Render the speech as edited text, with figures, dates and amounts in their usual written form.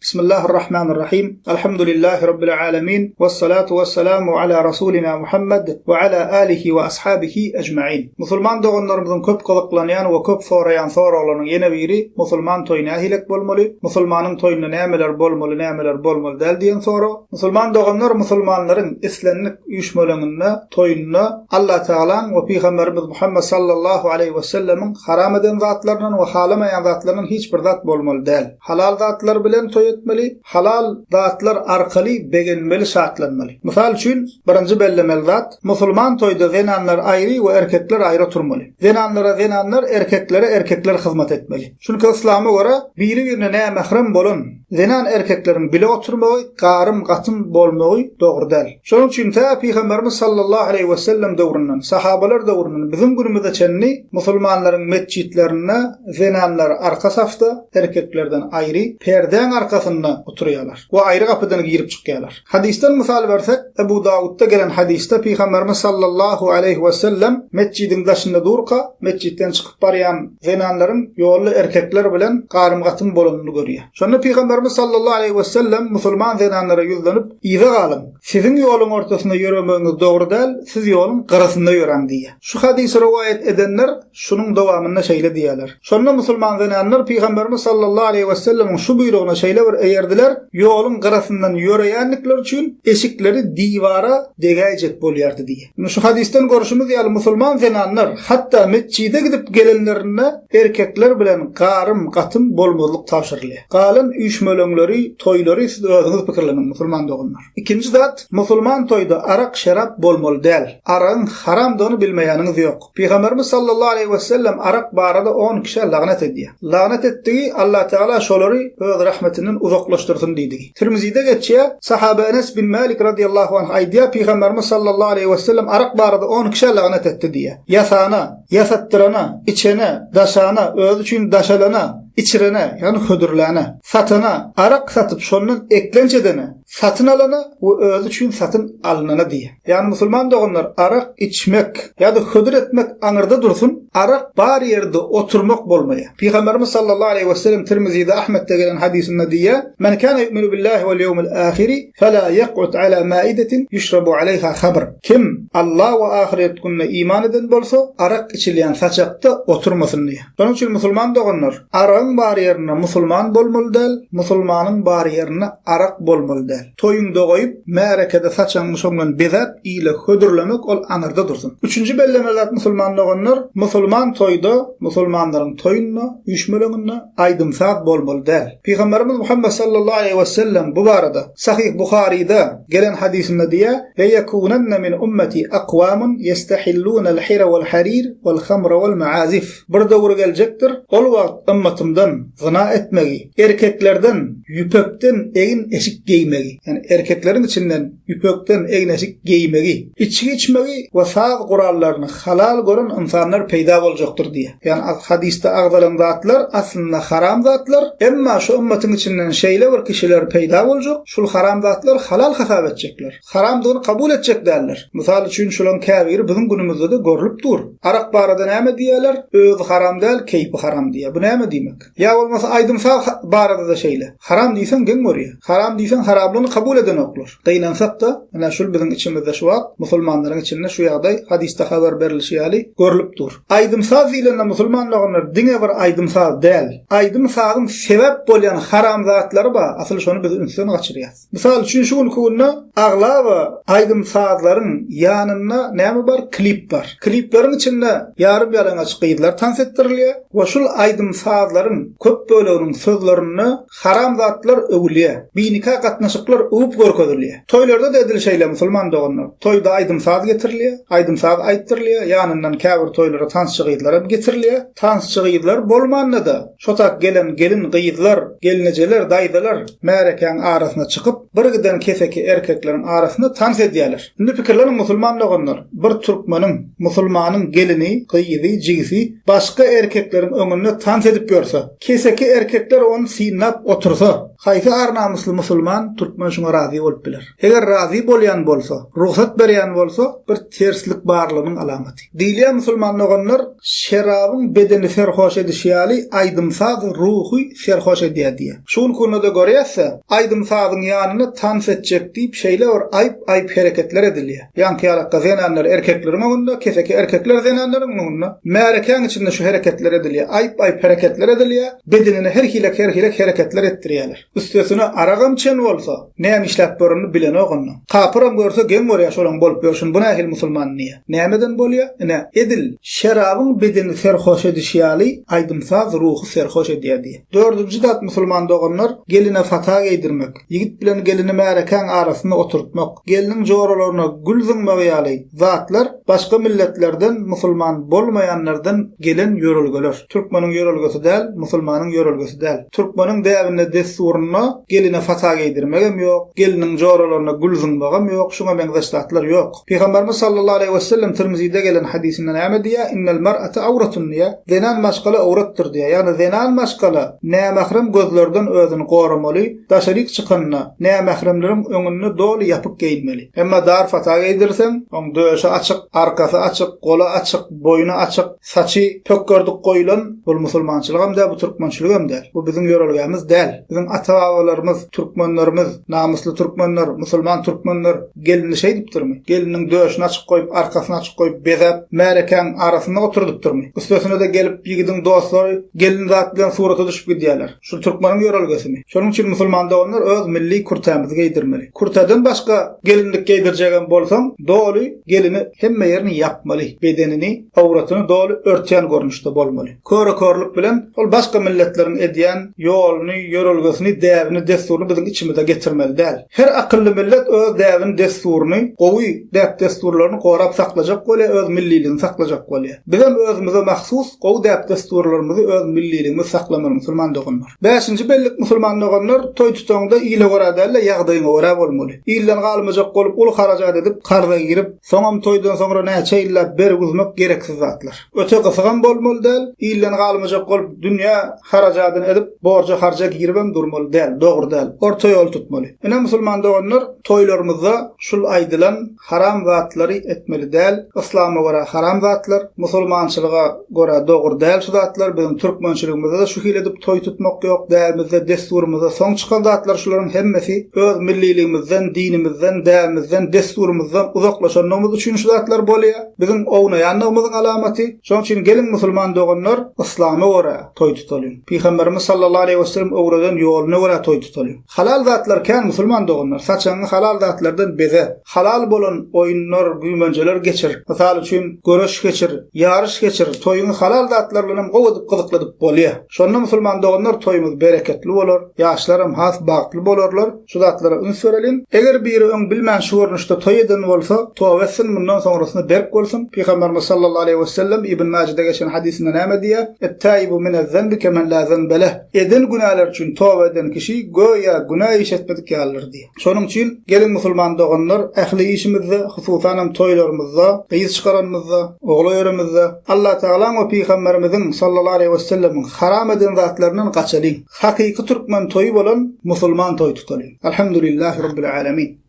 Bismillahirrahmanirrahim. Alhamdulillahi Rabbil alemin. Vessalatu vesselamu ala Rasulina Muhammed we ala alihi we ashabihi ejmain. Musulman doganlarymyzyň köp gyzyklanýan we köp soraýan soraglarynyň ýene biri musulman toýy nähilek bolmaly, musulmanyň toýunda nämeler bolmaly, nämeler bolmaly däl diýen sorag. Musulman doganlar musulmanlaryň islendik üýşmeleňinde, toýunda Allatagalaň we Pygamberimiz Muhammet sallallahu aleýhi wesellemiň haram eden zatlaryndan we halamaýan zatlaryndan hiç bir zat bolmaly däl. Halal zatlar bilen toý etmeli, halal zatlar arkaly begenmeli, şatlanmaly. Mysal üçin, birinji bellemeli zat, musulman toýda zenanlar aýry we erkekler aýry oturmaly. Zenanlara zenanlar, erkeklere erkekler hyzmat etmeli. Çünki yslama görä, biri-birine nämährem bolan zenan erkekleriň bile oturmagy, garym-gatym bolmagy dogry däl. Şonuň üçin tä Pygamberimiz sallallahu aleýhi wesellem döwründen, sahabalar döwründen biziň günümize çenli musulmanlaryň metjitlerinde zenanlar arka safda, erkeklerden aýry, perdäň arkasynda oturýarlar we aýry gapydan girip çykýarlar. Hadysdan mysal bersek, Ebu Dawutda gelen hadysda Pygamberimiz sallallahu aleýhi wesellem metjidiň daşynda durka, metjitden çykyp barýan zenanlaryň ýolda erkekler bilen garym-gatym bolanyny görýär. Şonda Pygamberimiz sallallahu aleýhi wesellem musulman zenanlara ýüzlenip, Yza galyň! Siziň ýoluň ortasynda ýöremegiňiz dogry däl, siz ýoluň gyrasynda ýöräň diýýär. Şu hadysy rowaýat edenler şunuň dowamynda şeýle diýýärler, Şonda musulman zenanlar Pygamberimiz sallallahu aleýhi wesellemiň şu buýrugyna şeýle bir eýerdiler, ýoluň gyrasyndan ýöreýändikleri üçin eşikleri diwara degäýjek bolýardy diýýär. Indi şu hadysdan görşümiz ýaly musulman zenanlar hatda metjide gidip gelenlerinde erkekler bilen garym-gatym bolmazlyk tabşyrylýar. Galan üýşmeleňleri, toýlary siz özüňiz pikirleniň musulman doganlar. Ikinji zat, musulman toýda arak-şerap bolmaly däl. Aragyň haramdygyny bilmeýäniňiz ýok. Pygamberimiz sallallahu aleýhi wesellem arak barada on kişä lagnat edýär. Lagnat etdigi Allatagala şolary öz rahmetinden uzaklaşdyrsyn diýdigi. Tirmizide geçýär, sahaba Enes bin Malik radiýallahu anh aýdýar, Pygamberimiz sallallahu aleýhi wesellem arak barada on kişä lagnat etdi diýýär. Ýasana, ýasatdyrana, içene, daşana, özi üçin daşalana, içirene, ýagny hödürläne, satana, arak satyp şondan eklenç edene, satyn alana we özi üçin satyn alynana diýýär. Ýagny musulman doganlar arak içmek ýa-da hödür etmek aňyrda dursun, arak bar ýerde oturmak bolmaýar. Pygamberimiz sallallahu aleýhi wesellem Tirmizide, Ahmetde gelen hadysynda diýýär, Men kana yu'minu billahi wal ýewmil ahiri fela ýek'ud ala maidetin ýuşrabu aleýha hamr. Kim Alla we ahyret gününe iman eden bolsa, arak içilýän saçakda oturmasyn diýýär. Şonuň üçin musulman doganlar, aragyň bar ýerinde musulman bolmaly däl, musulmanyň bar ýerinde arak bolmaly däl. Toýuňda goýup, märekede saçagyňy şoň bilen bezäp, ile hödürlemek ol aňyrda dursun. Üçünji bellemeli zat musulman doganlar, musulman toýda, musulmanlaryň toýunda, üýşmeleňinde aýdym-saz bolmaly däl. Pygamberimiz Muhammet sallallahu aleýhi wesellem bu barada Sahyh Buharyda gelen hadysynda diýýär, Leýekunenne min ummeti akwamun ýestehillunel hira wal harir wal hamra wal maazif. Bir döwür geljekdir, ol wagt ymmatymdan zyna etmegi, erkeklerden ýüpekden egin-eşik geýmegi, ýagny erkekleriň içinden ýüpekden egin-eşik geýmegi, içgi içmegi we saz gurallaryny halal gören ynsanlar peýda boljakdyr diýýär. Ýagny hadysda agzalan zatlar aslynda haram zatlar, emma şu ymmatyň içinden şeýle bir kişiler peýda boljak, şul haram zatlary halal hasap etjekler. Haramdygyny kabul etjek däller. Mysal üçin şulaň käbiri biziň günümizde-de görlüp dur. Arak barada näme diýýärler? Özi haram däl, keýpi haram diýýär. Bu näme diýmek? Ýa bolmasa aýdym-saz barada-da şeýle. Haram diýseň geň görýär. Haram diýseň haramlygyny kabul edenoklar. Gynansak-da, ine şul biziň içimizde şu wagt musulmanlaryň içinde şu ýagdaý hadysda habar berlişi ýaly görlüp dur. Aýdym-saz diýlende musulman doganlar diňe bir aýdym-saz däl. Aýdym-sazyň sebäp bolýan haram zatlary bar, asyl şony biz ünsden gaçyrýas. Mysal üçin, şu günki günde aglaba aýdym-sazlaryň ýanynda näme bar? Klip bar. Klipleriň içinde ýarym-ýalaňaç gyzlar tans etdirilýär we şul aýdym-sazlaryň köp böleginiň sözlerinde haram zatlar öwülýär. Binika gatnaşyklar öwüp görkezilýär. Toýlarda-da edil şeýle musulman doganlar. Toýda aýdym-saz getirilýär, aýdym-saz aýtdyrylýar, ýanyndan käbir toýlara tansçy gyzlar hem getirilýär. Tansçy gyzlar bolmanda-da, Şo tak gelen gelin-gyzlar, gelnejeler, daýzalar märekäň arasyna çykyp, birgiden keseki erkekleriň arasynda tans edýärler. Indi pikirleniň musulman doganlar, bir türkmeniň, musulmanyň gelini, gyzy, jigisi başga erkekleriň öňünde tans edip ýörse, keseki erkekler ony synlap otursa. Haýsy ar-namysly musulman, türkmen şuňa razy bolup biler? Eger razy bolýan bolsa, rugsat berýän bolsa, bir terslik barlygynyň alamaty. Diýilýär musulman doganlar, şerabyň bedeni serhoş edişi ýaly, aýdym-saz ruhy serhoş edýär diýýär. Şu günki günde-de görýäs-de, aýdym-sazyň ýanynda tans etjek diýip şeýle bir aýp-aýp hereketler edilýär. Ýaňky ýalakda zenanlar erkekleriň öňünde, keseki erkekler zenanlaryň öňünde. Märekäň içinde şu hereketler edilýär. Aýp-aýp hereketler edilýär. Bedenine her hilek-her hilek hereketler etdirýärler. Üstesine aragam içen bolsa, näme işläp ýörenini bilenok onda. Kapyram görse geň görýär şolaň bolup ýörşüni, bu nähili musulman diýýär. Nämeden bolýar? Ine, edil şerabyň bedeni serhoş edişi ýaly, aýdym-saz ruhy serhoş edýär diýýär. Dördünji zat musulman doganlar, geline fata geýdirmek, ýigit bilen gelini märekäň arasynda oturtmak, gelniň joralaryna gül zyňmagy ýaly zatlar başga milletlerden, musulman bolmaýanlardan gelen ýörelgeler. Türkmeniň ýörelgesi däl, musulmanyň ýörelgesi däl. Türkmeniň däbinde dessurynda geline fata geýdirmegem ýok, gelniň joralaryna gül zyňmagam ýok, şuňa meňzeş zatlar ýok. Pygamberimiz sallallahu aleýhi wesellem Tirmizide gelen hadysynda näme diýýär? Innel mar'ate awratun diýýär. Zenan maşgala owratdyr diýýär. Ýagny zenan maşgala nämährem gözlerden özüni goramaly, daşaryk çykanda nämähremleriň öňünde doly ýapyk geýinmeli. Emma dar fata geýdirseň, oň döşi açyk, arkasy açyk, goly açyk, boýny açyk, Saçy pökgerdik goýulan, bul musulmançylygam däl, bu türkmençiligem däl. Bu biziň ýörelgämiz däl. Biziň ata-babalarymyz, türkmenlerimiz, namysly türkmenler, musulman türkmenler gelnini şeýdipdirmi? Gelniniň döşüni açyk goýup, arkasyny açyk goýup, bezäp, märekäň arasynda oturdypdyrmy? Üstesine-de gelip ýigidiň dostlary gelin zat bilen surata düşüp gidýärler. Şul türkmeniň ýörelgesimi? Şonuň üçin musulman doganlar öz milli kürtämizi geýdirmeli. Kürtäden başga gelinlik geýdirjegem bolsaň, doly gelini hemme ýerini ýapmaly, bedenini, awratyny doly örtýän görnüşde bolmaly. Köre-körlük bilen ol başga milletleriň edýän ýoluny, ýörelgesini, däbini, dessuryny biziň içimize getirmeli däl. Her akylly millet öz däbini, dessuryny, gowy däp-dessurlaryny gorap saklajak bolýar, öz milliligini saklajak bolýar. Bizem özümize mahsus gowy däp-dessurlarymyzy, öz milliligimizi saklamaly musulman doganlar. Bäşinji bellik musulman doganlar, toý tutaňda ile görä däl-de, ýagdaýyňa görä bolmaly. Ilden galmajak bolup uly harajat edip, karza girip, soňam toýdan soňra näçe ýyllap bergi üzmek gereksiz zatlar. Öte gysygam bolmaly däl, ilden galmajak bolup dünýä harajadyny edip, borja-harja giribem durmaly däl, dogry däl. Orta ýoly tutmaly. Ine musulman doganlar, toýlarymyzda şul aýdylan haram zatlary etmeli däl, yslama görä haram zatlar, musulmançylyga görä dogry däl şu zatlar, biziň türkmençiligimizde-de şu hili edip toý tutmak ýok, däbimizde, dessurymyzda soň çykan zatlar şularyň hemmesi öz milliligimizden, dinimizden, däbimizden, dessurymyzdan uzaklaşandygymyz üçin şu zatlar bolýar, biziň ownaýandygymyzyň alamaty. Şonuň üçin geliň musulman doganlar yslama görä toý tutalyň. Pygamberimiz sallallahu aleýhi wesellem öwreden ýoluna görä toý tutalyň. Halal zatlar kän musulman doganlar, saçagyňy halal zatlardan beze. Halal bolan oýunlar, güýmenjeler geçir. Mysal üçin, göreş geçir, ýaryş geçir, toýuňy halal zatlar bilenem gowy edip gyzykladyp bolýar. Şonda musulman doganlar toýumyz bereketli bolar, ýaşlaram has bagtly bolarlar. Şu zatlara üns bereliň. Eger biri öň bilmän şu görnüşde toý eden bolsa, toba etsin, mundan soňrasyna berk bolsun. Pygamberimiz sallallahu aleýhi wesellem Ibn Majede geçen hadysynda näme diýýär? Et-taibu minez-zenbi kemen la zenbe leh. Eden günäleri üçin toba eden kişi göýä günä iş etmedik ýalydyr diýýär. Şonuň üçin, geliň musulman doganlar, ähli işimizde, hususanam toýlarymyzda, gyz çykaranymyzda, ogul öýeremizde, Allatagalaň we Pygamberimiziň, sallallahu aleýhi wesellemiň, haram eden zatlaryndan gaçalyň. Hakyky türkmen toýy bolan musulman toý tutalyň. Alhamdulillahi Rabbil alemin.